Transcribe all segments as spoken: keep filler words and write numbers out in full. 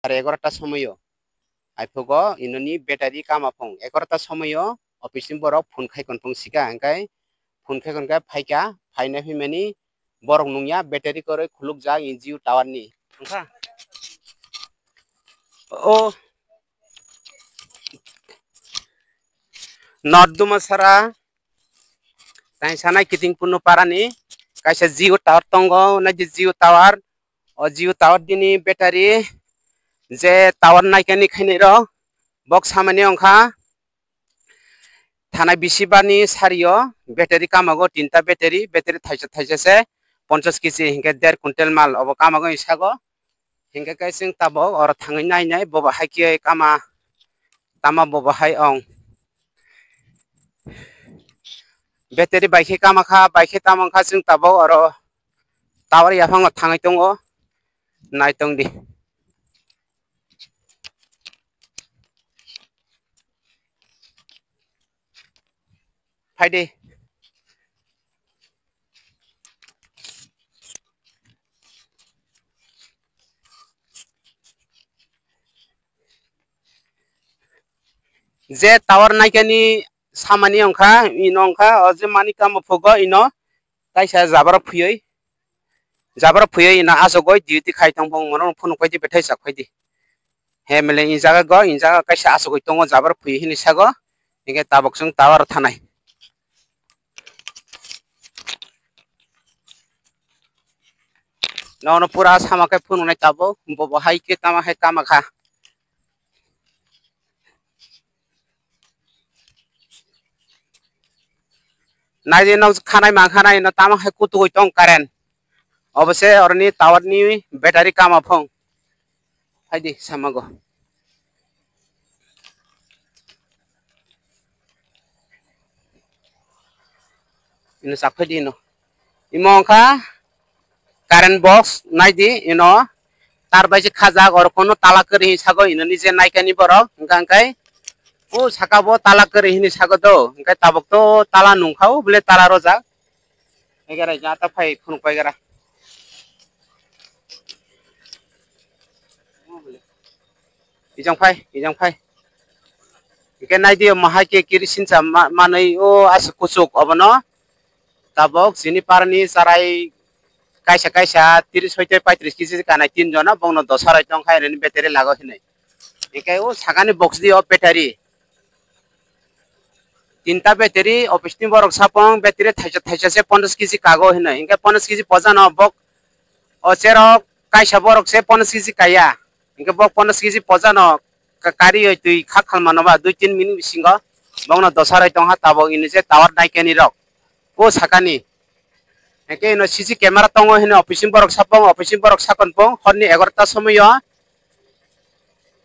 satra egarota somoio. Aiphugo inoni battery kama phung egarota somoio office ni borok phone khai kon phung sika, hingkai phone khai kon khe phaika, phaina phimani borok nungya battery kwrwi khulukjak Jio tower ni. Wngkha? O North Dumasara, tai sanai kiting Purno parani kaisa Jio tower tongo, nai di Jio tower. O Jio tower dini battery je tower naikani khainai rok bok samani wngkha. Thanai bisi bani sario battery kamago tinta battery, battery thaisa thaisa se ponchas kg hinkhe der quintal mal obo kamago ni sago. Hinkhe khe chwng tabok oro thangwi nai nai bobo hai khe kama tama bobo hai ong. Battery bai khe kama kha, bai khe tama wngkha chwng tabok oro tower yaphango thangwi tongo, nai tong di. Phaidi. Je tower naikani samani wngkha, ino wngkha, o je mani kamo phugo ino kaisa jabra phuyoi. Jabra phuyoi ino asugoi duty khai tong phung mono phunuk phaidi bethai sak phaidi. He mele in jaga go, in jaga kaisa asugoi tongo jabra phuyoi hini sago. Hinkhe tabok chwng tower thanai. Nono pura sama khe phunuknai tabok, bobo hai khe tama hai kama kha. Naidi nok khanai mankhanai no tamo hai kutugwi tong current. Obo se oroni tower ni battery kama phung. Phaidi samago. Ino sak phaidi ino. Imo wngkha current box naidi ino tar bai se khajak oro kono tala kwrwi hinwi sago ino nije naikani borok hwnkha hwnkhe o saka bo tala kwrwi hinwi sago do hwnkhe tabuk to tala nungkha o bole tala rojak. Egara jata phai phunuk pai gara. Ijang phai, ijang phai. Hingke nai di, omo hai khe kirisin cha ma-, manwi o aswk kuchuk obono. Tabok chini parani charai kaisa kaisa tris hoite paitris kg kanai tin jona, bongno dosa roi tong kha, nini battery lago hinwi. Hingke o sakani box di o battery. Tinta battery, office ni borok sapong battery thaisa thaisa se ponchas kg kago hinwi. Hingke ponchas kg pojano bok o cherok kaisa borok se ponchas kg kaya. Hingke bok ponchas kg pojano ka-, kariwi twi khak khalmano ba dui tin minute bisingo bokno dosa roi tongkha tabok ini je tower naikeni rok o sakani. Hingke ino C C camera tongo hino office ni borok sapong, office ni borok sakon pong horni egarota somoyo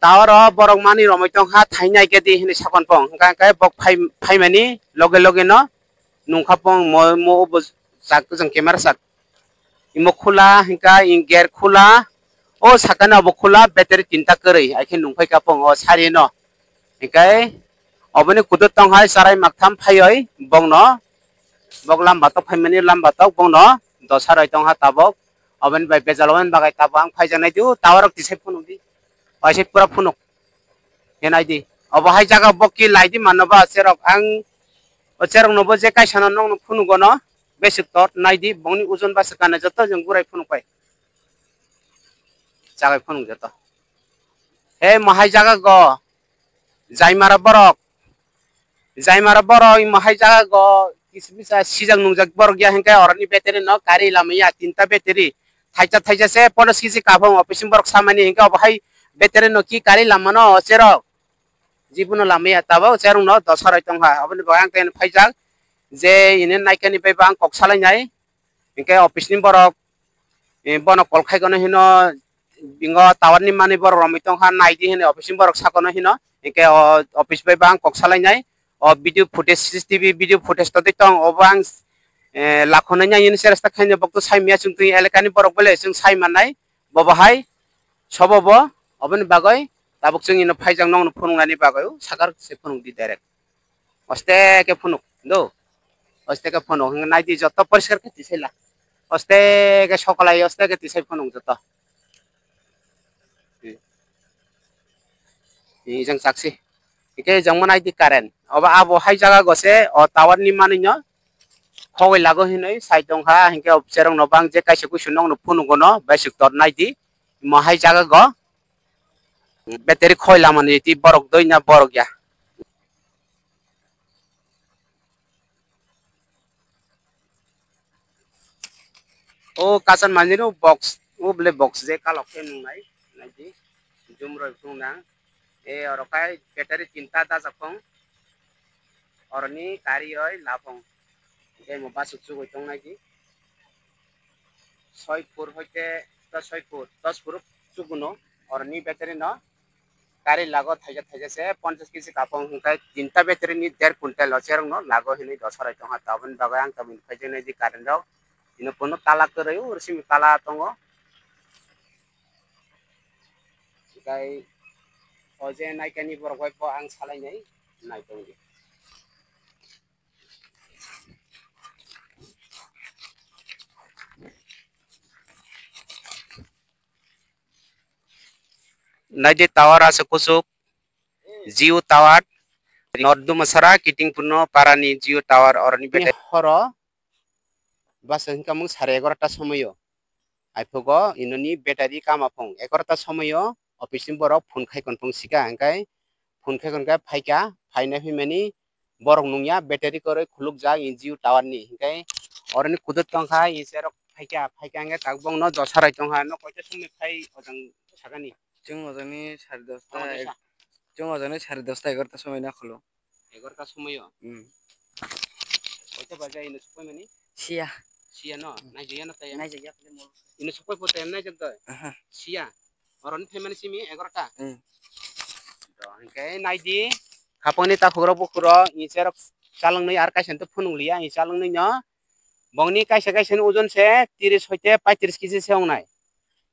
tower o borok mani romoi tongkha thainai khe di hino sakon pong. Hingke hingke bok phai-, phaimani loge loge no nungkha pong mo, mo bo sak, jang camera sak. Imo khula, hingka, ing gate khula. O sakani obo khula, battery tinta kwrwi, hai khe nungphai kha pong o sari no. Hingkai, oboni kudo tong hai, charai maktham phaioi, bongno, bok lamba tok phaimani lamba tok, bongno, dosa roi tong ha tabok. Oboni bai bejal oboni bagai tabok ang phaijaknai di, o tower rok tisai phunuk di. Waisai pura phunuk. Hwnai di. Obo hai jaga bokki lai di mano ba cherok ang o cherok no bo je kaisa no nokno phunugo no besik tor nai di bongni ojon ba swkang joto jeng gurai phunuk pai. Chagai phunuk joto. He mo hai jaga go Jaimara borok. Jaimara borok imo hai jaga go kisa misa sijak nungjak borok ya hingke oroni battery no kari lamaya tinta battery. Thaisa thaisa se ponchas kg kaphang office ni borok samani hingke obo hai battery no ki kari lama no cherok. Jibuno lamaya tabok cherok no dosa roi tongkha. Oboni bagwi ang tei phaijak je ini naikani bai bo ang kok salai nai. Hingke office ni borok, eh, bono call khai kono hino, bingo tower ni manwi borok romwi tongkha, nai di hino office ni borok sakono hino. Hingke o office bai bo ang kok salai nai. O video footage, C C T V video footage totwi tong, obo ang, eh, lakhonai nai hino seresta khaina bokto sai mia chwng twi elaka ni borok bole chwng sai mannai. Bobo hai sobo bo, oboni bagwi tabuk chwng ino phaijak nokno phunuknani bagwi o sakar se phunuk di direct. Oste ke phunuk do. Oste ke phunuk hingke nai di joto poriskar khe tisai la. Oste ke sokolai oste ke tisai phunuk joto. Ijang saksi. Hingke ijang mo naidi current. Obo abo hai jaga go se o tower ni manwi no khogoi lago hinwi sai tongkha. Hingke o cherong no bang je kaisa kuisu nog no phunuk gono besik tor naidi. Mo hai jaga go battery khoi lamani ti borok doi na borok ya. O kasan manjino box, o bole box je kalok khe nungnai, naidi, jumroi phunukna. E oro khai battery tinta dajak phung, oroni kari oi laphung, tei mo basuk chugui tong naidi. Soi phur hoite dos soi phur, dos phur chuguno, oroni battery no kari lago thaisa thaisa se ponchas kg kapung hwnkhe tinta battery ni der quintal o cherong no lago hinwi dosarai tongkha. Aboni bagwi ang tamo hinwi phaijaknai di current rok ino pono tala kwrwi o simi tala tongo. Tei o je naikani borok bai bo ang salainai nai tongdi. Naidi tower aswk kuchuk, Jio tower, North Dumasara, Kitingpurno parani Jio tower, oroni bete horo basa hinkamung sare egarota somoyo. Aiphugo inoni battery kama phung egarota somoyo office ni borok phone khai konphung sika, hingkai phone khai konkha phaika, phaina phimani borok nungya battery kwrwi khulukjak Jio tower ni, hingkai oroni kudur tongkha, icherok phaika, phaika hingke takbongno dosarai tongkha, no koito somoi phai ojang sakani? Chwng ojani sare dosta, tamo dosa? Chwng ojani sare dosta egarota somoi na kholo. Egarota somoyo? Hmm. Koito baja ino sokoi mani? Siya. Siya no? Hmm. Naijaya no taya? Naijaya khle mo. Ino sokoi po taya naijak doi? Aha. Siya. Oroni phaimani simi egarota? Hmm. Do, hingke naidi. Khapangni takhuk rok bukhuk rok, icherok chalwng nwi ar kaisa to phunuk liya, i chalwng nwi no. Bongni kaisa kaisa ni ojon se tiris hoite paitris kg se wngnai.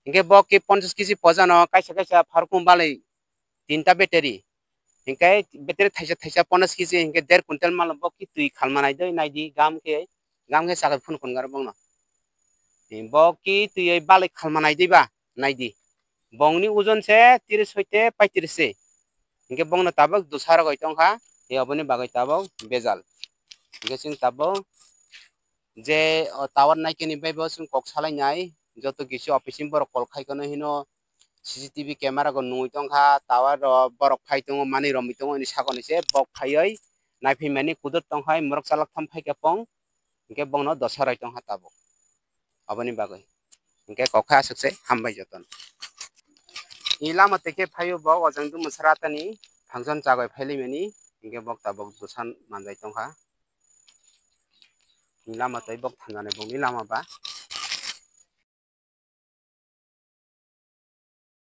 Hingke bo ki ponchas kg pojano kaisa kaisa pharkung balai tinta battery. Hingke battery thaisa thaisa ponchas kg hingke der quintal malo bo ki twi khalma nai doi naidi gam khe, gam khe sakai phunuk phunuk aro bongno. Bo ki twi balai khalma nai doi ba naidi. Bongni ojon se tiris hoite paitris se. Hingke bongno tabok dosa rogoi tongkha, e oboni bagwi tabok bejal. Hingke chwng tabok je o tower naikeni bai bo chwng kok salainai, joto kisi office ni borok call khai kono hino C C T V camera go nungui tongkha, tower ro borok phai tongo, manwi romwi tongo, hini sakoni se bok phaioi naiphaimani kudur tongkhai morok chalak tham phaikha pong, hingke bongno dosa roi tongkha tabok. Aboni bagwi hingke kok kha aswk se hambai jotono. I lama tei khe phaio bo ojang Dumasara tani function chagoi phailaimani, hingke bok tabok dosa manjai tongkha. Lama tei bok thangnani bokni lama ba.